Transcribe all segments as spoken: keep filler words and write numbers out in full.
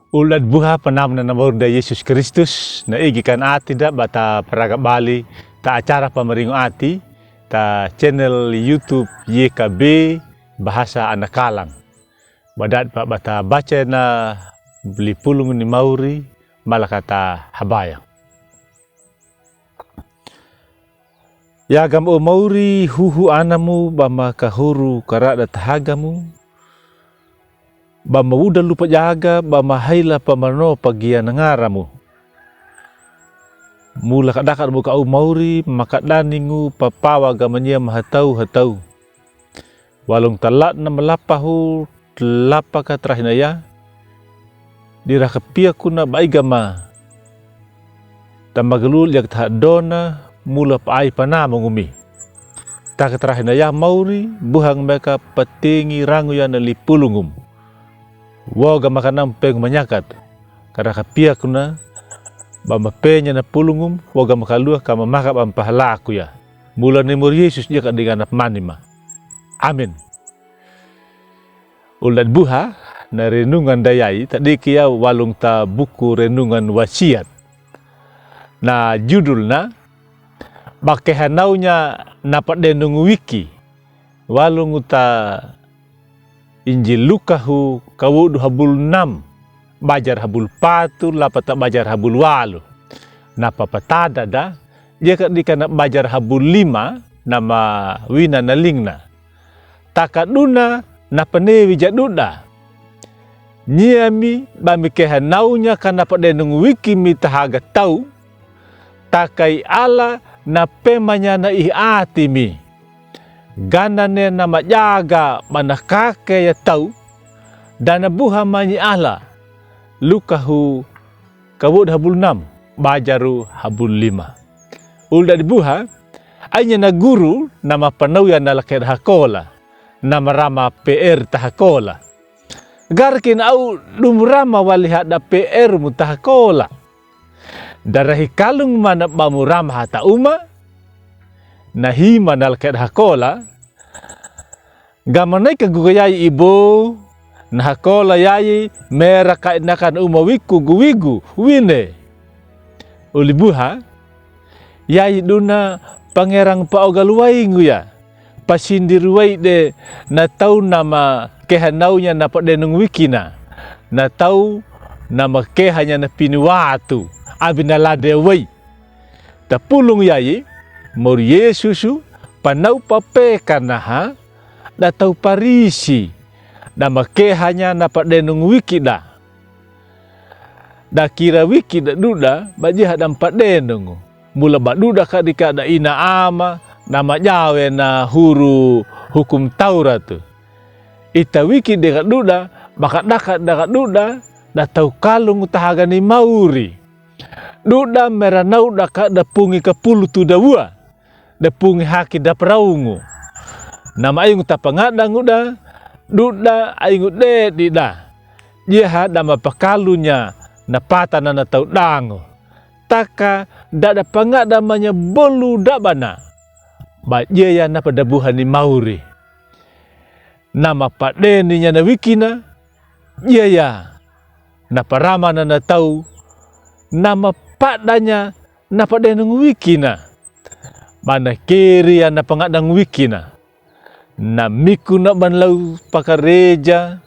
Uldat buha panamna na mauri da Yesus Kristus, na igi kan ati da ba ta paraga bali ta acara pamaringo ati ta channel YouTube Y K B Bahasa Anak Kalang. Ba dat ba ta baca na lipulung ni mauri, malakat habaya. Yagam o mauri huhu anamu ba ma kahuru karada tahagamu, ba ma uda lupa jaga, ba ma haila pamano pagia na ngaramu. Mula kadakad mu ka au mauri, ma kadaningu papawa ga mania ma hatau hatau. Walung talatna malapahu, lapa ka tarahinaya. Dira kapiakuna ba iga ma ta magalul yak ta dona mula pa ai panama ngumi. Taka tarahinaya mauri, buhang meka patingi rangu ya na lipulungum. Woga makanam pengu manyakat. Kada kapiakuna ba mapenya na pulungum, woga makalua ka mamaka ba mapahalaku ya. Mula ni mauri Yesus jaka dinga na pamani ma. Amin. Uldat buha na renungan da yai tadiki ya walung ta buku renungan Wasiat. Na judulna ba kehanaunya na padenung wiki. Walung ta Injil Lukahu kawodu habul nam, bajar habul patu lapa ta bajar habul walu. Na papatada da, jaka dika na bajar habul lima, na mawina na lingna. Taka duna na panewi ja duda. Nyia mi ba mi kehanaunya ka na padenung wiki mi tahaga tau, taka i ala na pemanya na i ati mi. Ganane na majaga ba na kake ya tau, da na buha manyi ala. Lukahu kawodu habul nam, bajaru habul lima. Uldat buha, ainya na guru na mapanauya na laked hakola, na marama P R ta hakola. Garki na au dum rama wali hada P R mu ta hakola. Dara hi kalung mana ba mu rama hata uma, na hima na laked hakola. Gama naika guga yai ibo, na hakola yai mera ka inakan uma wiku gu wigu wine. Uli buha, yai duna pangerang pa ogalu waingu ya. Pasindi ruwai de na tau na ma kehanaunya na padenung wikina. Na tau na ma kehanya na pini watu. Abi na lade wai. Tapulung yai, mauri Yesusu, panau papeka naha, da tau Parisi, da ma kehanya na padenung wikida. Da kira wikida duda, ba jeha da mpadenung. Mula ba duda kadika da ina ama, na majawe na huru hukum Taurat. Ita wikida ka duda, ba kadaka da ka duda, da tau kalung tahaga ni mauri. Duda mera nauda ka da pungi kapulu tuda ua. Da pungi haki da praungu. Na ma aingu ta pangadangu da, duda aingu dedi da. Jeha da ma pakalunya na patana na tau dangu. Taka da da pangada manya bolu da bana. Ba jeya na pada buha ni mauri. Na ma padeni nya na wikina, jeya na paramana na tau, na ma padanya na padenung wikina. Bana keri ya na pangadang wikina. Na mikuna ban lau pakareja,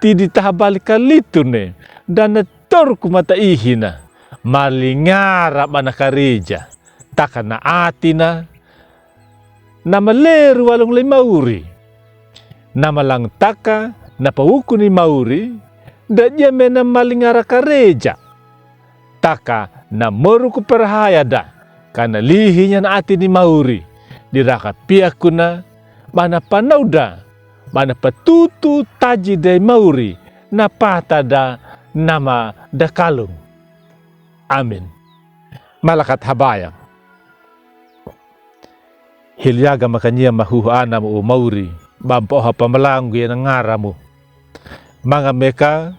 tidi taha bali kalitune, da na torku mata ihina, malingara bana kareja, taka na atina, na maleru walung lai mauri. Na malang taka, na pawuku ni mauri, da jeme na malingara kareja. Taka na moruku perhaya da, kana lihinya na ati ni mauri, diraka piakuna, bana panauda, bana patutu taji dai mauri, na pata da, na ma da kalung. Amin. Malakat habaya. Hiliaga makania mahuhu anamu o mauri, bampa oha pamalangu ya na ngaramu. Manga meka,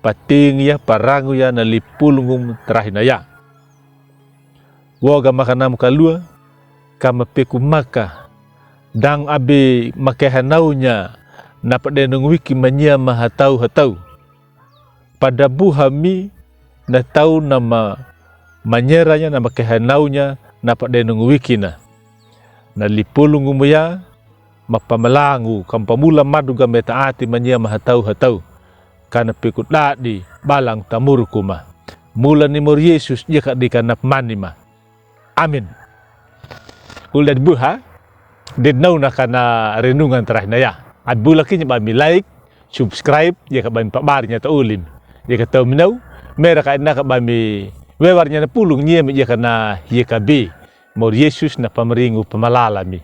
patingi ya, parangu ya, na lipulungum tarahinaya. Woga makanamu kalua, kama peku maka, dang abe makehanaunya, na padenung wiki mania mahatau-hatau. Pada buha mi na tau na ma-, manyeranya na makehe nawnya na padenong wikina. Na lipolongo mo ya mapamalango ka mpamula madu ga metaati mania mahatau-hatau. Ka na peko dadi balang tamurku ma. Mula ni mori Yesus dia ka dika na pamani ma. Amin. Kul dadi buha, dadi naw na kana renungan tarahi na ya. Abi bula kini ba mi like, subscribe, dia ka ba mi pabar nya ta olim. Dia ka tau mi naw, mera ka ina ka ba mi wewar nya na pulung nya mi dia ka na hie ka bi. Mori Yesus na pamaringu pamalala mi.